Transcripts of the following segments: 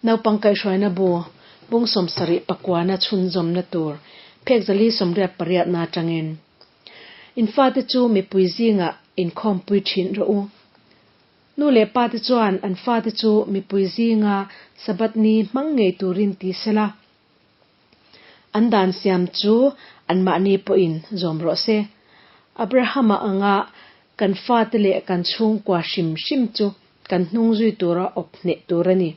Naupang kaihhruaina bu bung 70 pakuana chhunzawmna tur phek 488 na atangin In fate chu mipui zingah inkhawmpui thin rawh u. Nu leh pa te chuan an fate chu mipui zinga Sabbath ni hmang ngei turin ti sela. An dan siam chu anmahni pawhin zawm rawh se. Abrahama anga kan fate leh kan chhungkua hrim hrim chu kan hnung zui tura awp hneh tur a ni.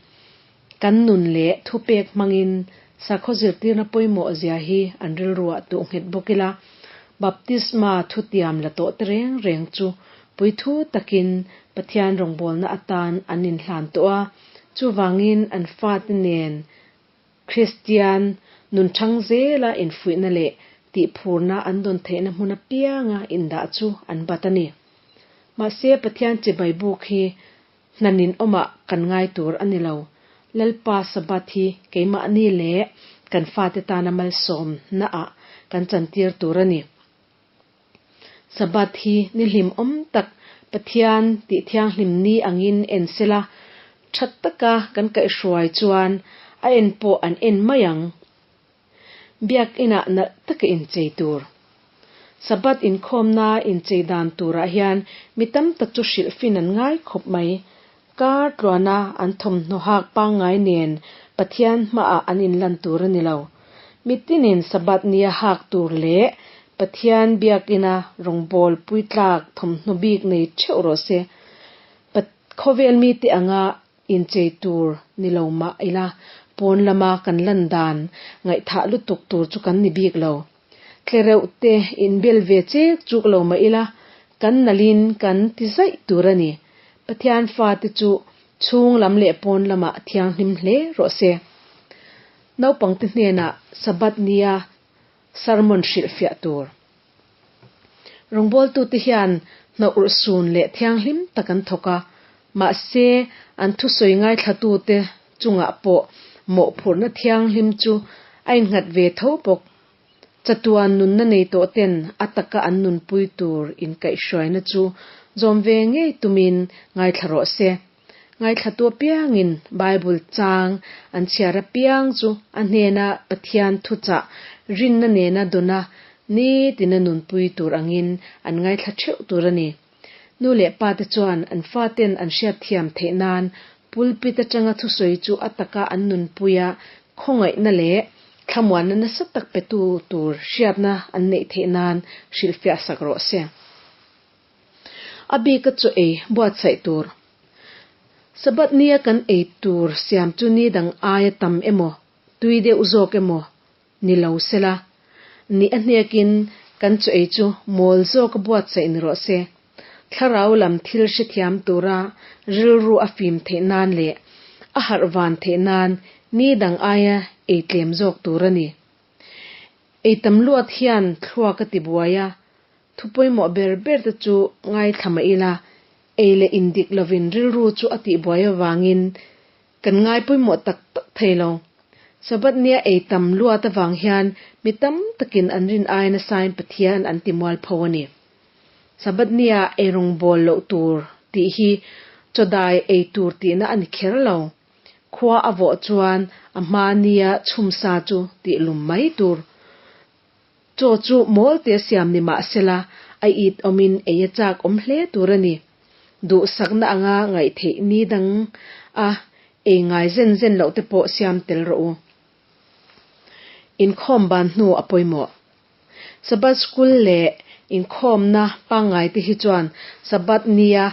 Kan nun leh thupek hmangin sakhaw zirtirna pawimawh zia hi an rilruah tuh nghet bawk ila, baptisma thutiam la tawh te reng reng chu puithu takin Pathian rawngbawlna atan an inhlan tawh a, chuvangin an fate nen Kristian nun thang zela infuihna leh tihphurna an dawn theihna hmun apianga indah chu an bat a ni. Mahse Pathian chibai buk hi hnanin awmah kan ngai tur a ni lo. Lalpa Sabbath hi keimahni leh kan fate tana malsawmnaah kan chantir tur a ni. Sabbath hi ni hlimawm tak Pathian tih thianghlim ni angin en sela, that taka kan kaihhruai chuan a en pawh an en mai ang. Biakinah nalh taka inchei tur. Sabbath inkhawmna inchei dan turah hian mi tam tak chu hrilhfin an ngai khawp mai. Kar tluana an thawmhnaw hak pangngai nen Pathian hmaah an inlan tur a ni lo. Mitinin Sabbath nia hak tur leh Pathian biakina rawngbâwl puitlâk thawmhnaw bik nei theuh rawh se. Khawvel mite anga inchei tur ni lo mah ila pawn lama kan lan dan ngaihthah lutuk tur chu kan ni bik lo. Tlereuh te inbel ve chek chuk lo mah ila, kan nalhin kan ti zaih tur a ni. Pathian fate chu chhung lam leh pawn lamah thianghlim hle rawh se. Naupangte hnenah Sabbath nia sermon hrilhfiah tur. Rawngbawltute hian hna urhsun leh thianghlim tak an thawk a, mahse an thusawi ngaithlatute chungah pawh mawhphurhna thianghlim chu a innghat ve tho bawk. Chatuan nunna nei tawh ten a taka an nunpui tur inkaihhruaina chu zawm ve ngei tumin ngaithla rawh se. Ngaithlatu apiangin Bible chang an chhiar apiang chu a hnena Pathian thuchah rinna nena dawna nitina nunpui tur angin an ngaithla theuh tur a ni. Nu leh pa te chuan an faten an hriatthiam theih nan pulpit atanga thusawi chu a taka an nunpuia khawngaihna leh thlamuanna nasa tak petu tur hriatna an neih theih nan hrilhfiah sak rawh se. A bika chaw ei buatsaih tur. Sabbath nia kan ei tur siam chu ni dang aia tam emaw, tui deuh zawk emaw ni lo sela, ni a hnekin kan chaw ei chu mawl zawka buatsaih ni rawh se. Thlarau lam thil hrethiam tura rilru a fim theih nan leh a harh van theih nan ni dang aia ei tlem zawk tur a ni. Ei tam luat hian thluak a tibuai a, Thu pawimawh ber ber te chu ngaithla mah ila, ei leh indik lovin rilru chu a tihbuai avangin kan ngai pawimawh tak tak thei lo. Sabbath nia ei tam luat avang hian mi tam takin an rin ai nasain Pathian an ti mualpho a ni. Sabbath nia ei rawngbâwl loh tur tih hi chawdai ei tur tihna a ni kher lo. Khua a vawh chuan a hma nia chhumsa chu tih lum mai tur. Chaw chu mawl te siam ni mah sela, a it awmin ei a chak awm hle tur a ni. Duhsakna anga ngaihtheih ni dang a ei ngai zen zen loh te pawh siam tel rawh u. Inkhawm ban hnu a pawimawh. Sabbath school leh inkhawmna pangngai te hi chuan Sabbath nia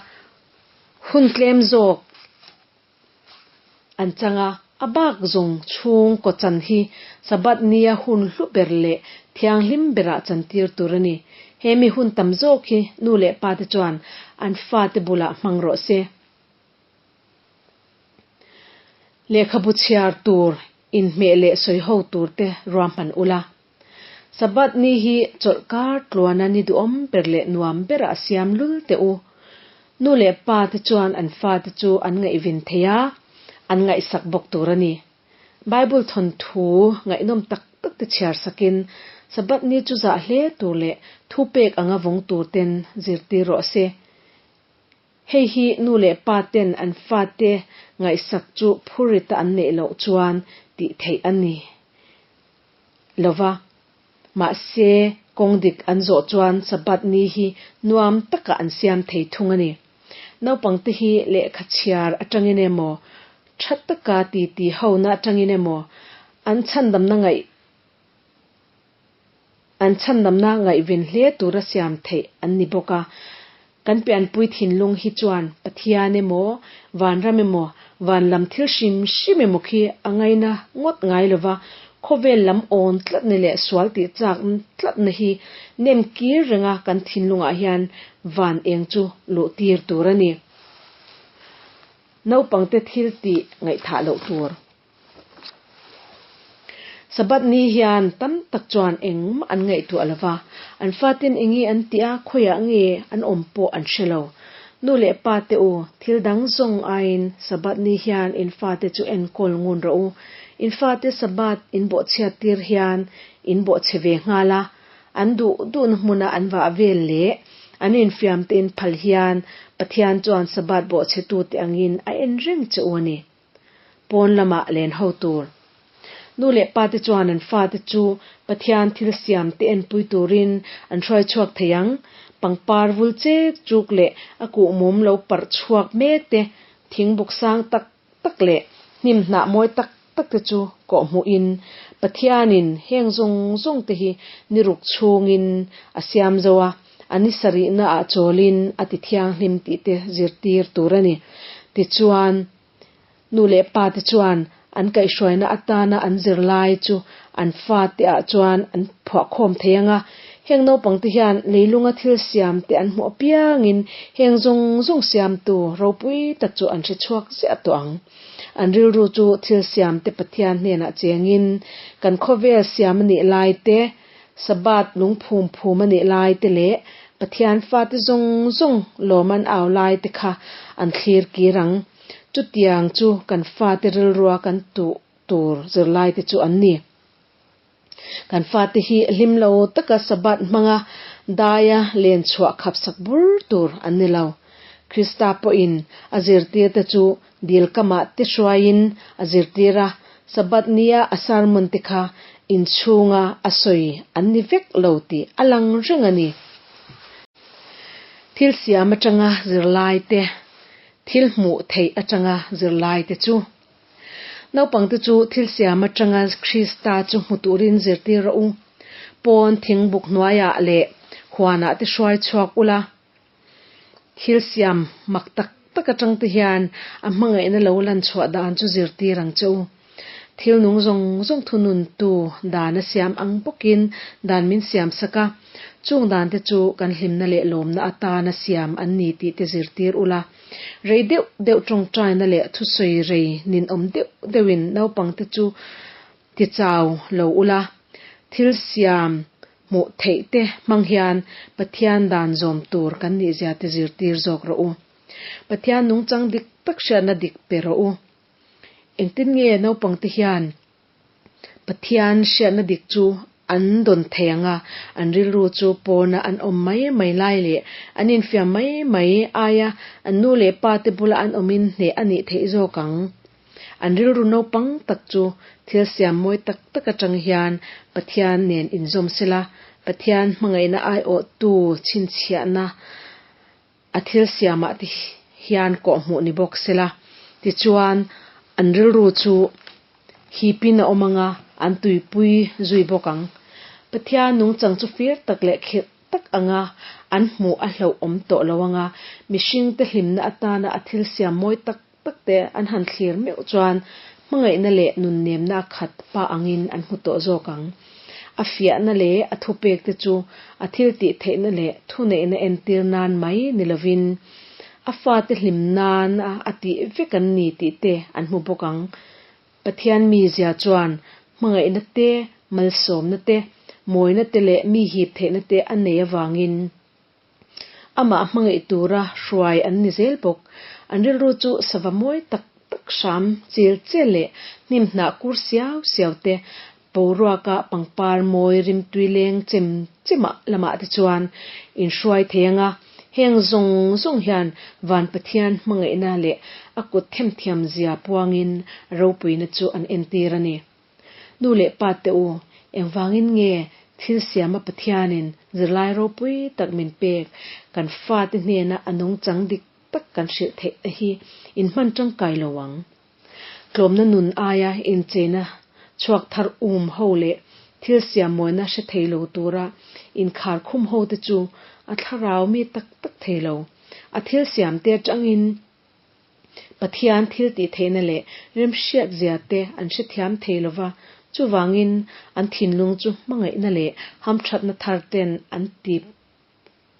hun tlem zawk An chang a, a bak zawng chhung kaw chan hi Sabbath nia hun hlu ber leh thianghlim berah chantir tur a ni. He mi hun tam zawk hi nu leh pa te chuan an fate bulah hmang rawh se. Lehkhabu chhiar tur, inhmeh leh sawiho tur te ruahman ula. Sabbath ni hi chawlhkar tluana ni duhawm ber leh nuam berah a siam lul teh u. Nu leh pa te chuan an fate chu an ngaihven thei a, an ngaihsak bawk tur a ni. Bible thawnthu ngaihnawm tak tak te chhiar sakin Sabbath ni chu zah hle tur leh thupek anga vawng tur ten zirtir rawh se. Hei hi nu leh pa ten an fate ngaihsak chu phurrita an neih loh chuan tih theih a ni lova. Mahse, kawng dik an zawh chuan Sabbath ni hi nuam takah an siam thei thung a ni. Naupangte hi lehkha chhiar atangin emaw, tha taka titi hona atangin emaw an chhandamna ngaih an chhandamna ngaihven hle tura siam theih an ni bawk a. Kan pianpui thinlung hi chuan Pathian emaw, vanram emaw, van lam thil hrim hrim emaw khi a ngaina ngawt ngai lova, khawvel lam awn tlatna leh sual tih chak tlatna hi nem kir renga kan thinlungah hian van eng chu luh tir tur a ni. Naupangte thil tih ngaihthah loh tur. Sabbath ni hian tam tak chuan engmah an ngaihtuah lo va, an faten enge an tih a, khawiah nge an awm pawh an hre lo. Nu leh pa te u, thil dang zawng aiin Sabbath ni hian in fate chu enkawl ngun rawh u. In fate Sabbath in bawhchhiat tir hian in bawhchhe ve nghal a, an duh duhna hmuna an vah vel leh an infiam te in phal hian Pathian chuan Sabbath bawhchhetute angin a en reng che u a ni. Pawn lamah len ho tur. Nu leh pa te chuan an fate chu Pathian thil siam te enpui turin an hruai chhuak thei ang. Pangpar vul chek chuk leh a kuhmum lo parh chhuak mek te, thingbuk sang tak tak leh hnim hnah mawi tak tak te chu kawh hmuhin Pathianin heng zawng zawng te hi ni ruk chhungin a siam zo a, a ni sarihna ah chawlin a ti thianghlim tih te zirtir tur a ni. Tichuan, nu leh pa te chuan an kaihhruaina atana an zirlai chu an fate ah chuan an phuahkhawm thei ang a. Heng naupang te hian leilunga thil siam te an hmuh apiangin heng zawng zawng siamtu ropui tak chu an hre chhuak ziah tawh ang. An rilru chu thil siam te Pathian hnenah chengin kan khawvel siam a nih lai te, Sabbath lungphum phum a nih lai te leh Pathian fate zawng zawng lawm an au lai te kha an thlir kir ang. Chutiang chu kan fate rilrua kan tuh tur zirlai te chu an ni. Kan fate hi hlim lo taka Sabbath hmanga daia len chhuah khapsak bur tur an ni lo. Krista pawhin a zirtirte chu dil kamah te hruaiin a zirtir a, Sabbath nia a sermon te kha inchhunga a sawi an ni vek lo tih a lang reng a ni. Thil siam atanga zirlai te, thil hmuh theih atanga zirlai te chu. Naupangte chu thil siam atanga Krista chu hmu turin zirtir rawh u. Pawn thingbuk hnuaiah leh huanah te hruai chhuak ula. Thil siam mak tak tak atang te hian a hmangaihna lo lan chhuah dan chu zirtir ang che u. Thil nung zawng zawng thununtu dan a siam ang bawkin dan min siam sak a, chung dan te chu kan hlimna leh lawmna atana siam an ni tih te zirtir ula. Rei deuh deuh tawngtaina leh thusawi rei ninawm deuh deuhin naupangte chu tichau lo ula, thil siam hmuh theih te hmang hian Pathian dan zawm tur kan nihzia te zirtir zawk rawh u. Pathian nungchang dik tak hriatna dik pe rawh u. Engtin nge naupangte hian Pathian hriatna dik chu an dawn thei ang a, an rilru chu pawna an awm mai mai lai leh an infiam mai mai aia an nu leh pa te bula an awmin hneh a nih theih zawk ang. An rilru naupang tak chu thil siam mawi tak tak atang hian Pathian nen inzawm sela, Pathian hmangaihna aiawhtu chhinchhiahna a thil siamah te hian kawhhmuh ni bawk sela. Tichuan, an rilru chu hipin a awm ang a, an tuipui zui bawk ang. Pathian nungchang chu fir tak leh khirh tak anga an hmuh a hlauh awm tawh lo ang a, mihringte hlimna atana a thil siam mawi tak tak te an han thlir meuh chuan hmangaihna leh nunnemna a khat pa angin an hmu tawh zawk ang. A fiahna leh a thupek te chu a thil tih theihna leh thuneihna entir nan mai ni lovin a fate hlim nan a tih vek an ni tih te an hmu bawk ang. Pathian mizia chuan hmangaihna te, malsawmna te, mawina te leh mi hip theihna te a nei avangin, Amah hmangaih tura hruai an ni zel bawk. An rilru chu sava mawi tak tak hram chil chel leh hnim hnah kur siau siau te, boruaka pangpar mawi rimtui leng chem chemah lamah te chuan inhruai thei ang a. Heng zawng zawng hian Van Pathian hmangaihna leh a kut themthiam zia puangin a ropuina chu an entir a ni. Nu leh pa te u, engvangin nge thil siama Pathianin zirlai ropui tak min pek kan fate hnena a nungchang dik tak kan hrilh theih te hi in hman tangkai lo ang? Tlawmna nun aia incheina chhuak thar um ho leh thil siam mawina hre thei lo tura inkhar khum ho te chu a thlarau mi tak tak thei lo. A thil siam te atangin Pathian thil tih theihna leh remhriat zia te an hrethiam thei lo va, chuvangin an thinlung chu hmangaihna leh hamthatna thar ten an ti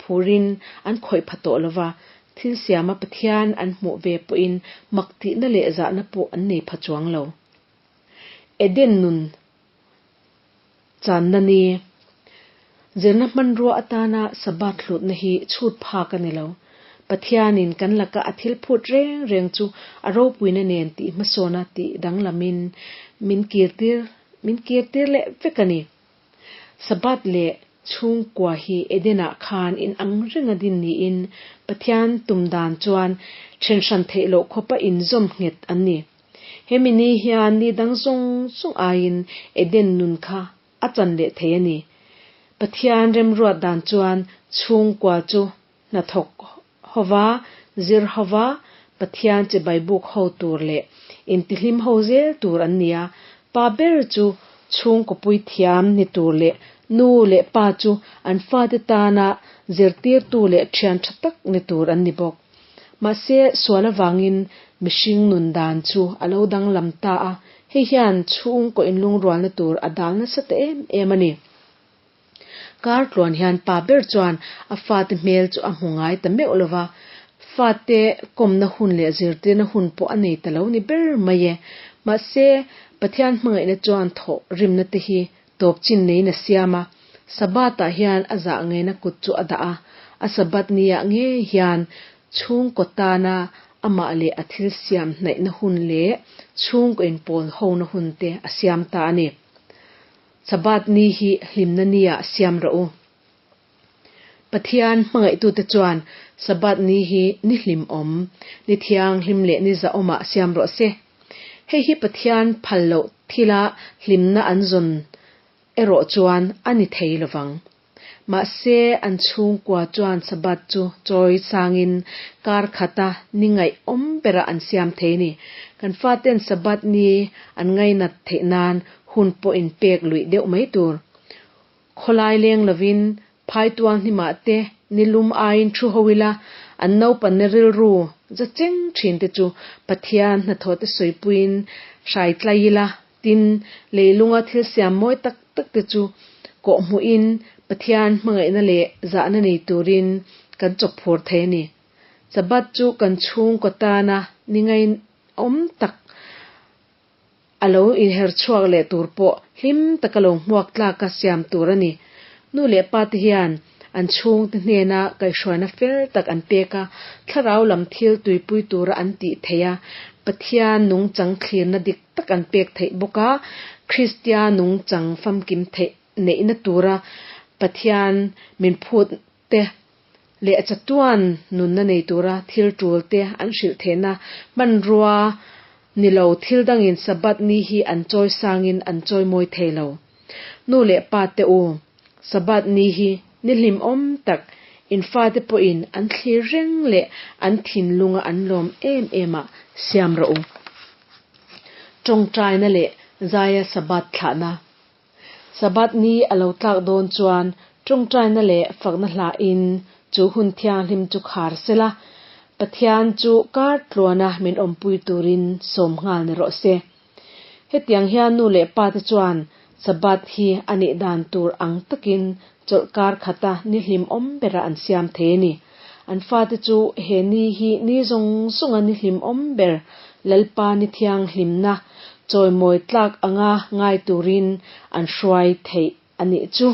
phurin an khawih pha tawh lo va, thil siama Pathian an hmuh ve pawhin mak tihna leh zahna pawh an nei pha chuang lo. Eden nun channa ni. Zirna hmanrua atana Sabbath hlutna hi chhut phak a ni lo. Pathianin kan laka a thil phut reng reng chu a ropuina nen tih hmasawna tih danglamin min kirtir min kirtir leh vek a ni. Sabbath leh chhungkua hi Eden-ah khan in ang reng a din niin Pathian tum dan chuan then hran theih loh khawpa inzawm nghet an ni. Hemi ni hian ni dang zawng zawng aiin Eden nun kha a chan leh thei a ni. Pathian remruat dan chuan chhungkua chu hnathawk hova, zir hova, Pathian chibai buk ho tur leh intihlim ho zel tur an ni a, pa ber chu chhungkaw puithiam ni tur leh nu leh pa chu an fate tana zirtirtu leh thian tha tak ni tur an ni bawk. Mahse, sual avangin mihring nun dan chu a lo danglam ta a, hei hian chhungkaw inlungrualna tur a dal nasa ta em em a ni. Kar tluan hian pa ber chuan a fate hmel chu a hmu ngai ta meuh lo va, fate kawmna hun leh zirtirna hun pawh a nei ta lo ni ber mai e. Mahse, Pathian hmangaihna chuan thawh rimna te hi tawp chin neiin a siam a, Sabbath-ah hian a zah ngeina kut chu a dah a, a Sabbath ni-ah ngei hian chhungkaw tana amah leh a thil siam hnaihna hun leh chhungkaw inpawl hona hun te a siam ta a ni. Sabbath ni hi hlimna ni-ah siam rawh u. Pathian hmangaihtute chuan Sabbath ni hi ni hlimawm, ni thianghlim leh ni zahawmah siam rawh se. Hei hi Pathian phal loh thila hlimna an zawn erawh chuan a ni thei lovang. Mahse, an chhungkua chuan Sabbath chu chawi sangin kar khata ni ngaihawm berah an siam thei ni. Kan faten Sabbath ni an ngainat theih nan hun pawh inpek luih deuh mai tur. Khawlai leng lovin phaitual hnimah te ni lum aiin thu ho ila, an naupanna rilru za cheng thin te chu Pathian hnathawh te sawipuiin hrai tlai ila, tin, leilunga thil siam mawi tak tak te chu kawhhmuhin Pathian hmangaihna leh zahna nei turin kan chawpphur thei a ni. Sabbath chu kan chhungkaw tana ni ngaihawm tak A lo inher chhuak leh tur pawh hlim taka lo hmuak tlaka siam tur a ni. Nu leh pa te hian an chhungte hnena kaihhruaina fel tak an pek a, thlarau lam thil tuipui tura an tih theih a, Pathian nungchang thlirna dik tak an pek theih bawk a, Kristia nungchang famkim theih neihna tura Pathian min phut te leh chatuan nunna nei tura thil tul te an hrilh theihna hmanrua ni lo thil dangin Sabbath ni hi an chawi sangin an chawi mawi thei lo. Nu leh pa te u, Sabbath ni hi ni hlimawm tak in fate pawhin an thlir reng leh an thinlunga an lawm em em ah siam rawh u. Tawngtaina leh zaia Sabbath thlahna. Sabbath ni a lo tlak dawn chuan tawngtaina leh fakna hlain chu hun thianghlim chu khar sela, Pathian chu kar tluana min awmpui turin sawm nghal ni rawh se. Hetiang hian nu leh pa te chuan Sabbath hi a nih dan tur ang takin chawlh kar khata ni hlimawm bera an siam thei a ni. An fate chu he ni hi ni zawng zawnga ni hlimawm ber Lalpa ni thianghlimna chawimawi tlak anga ngai turin an hruai theih a nih chu.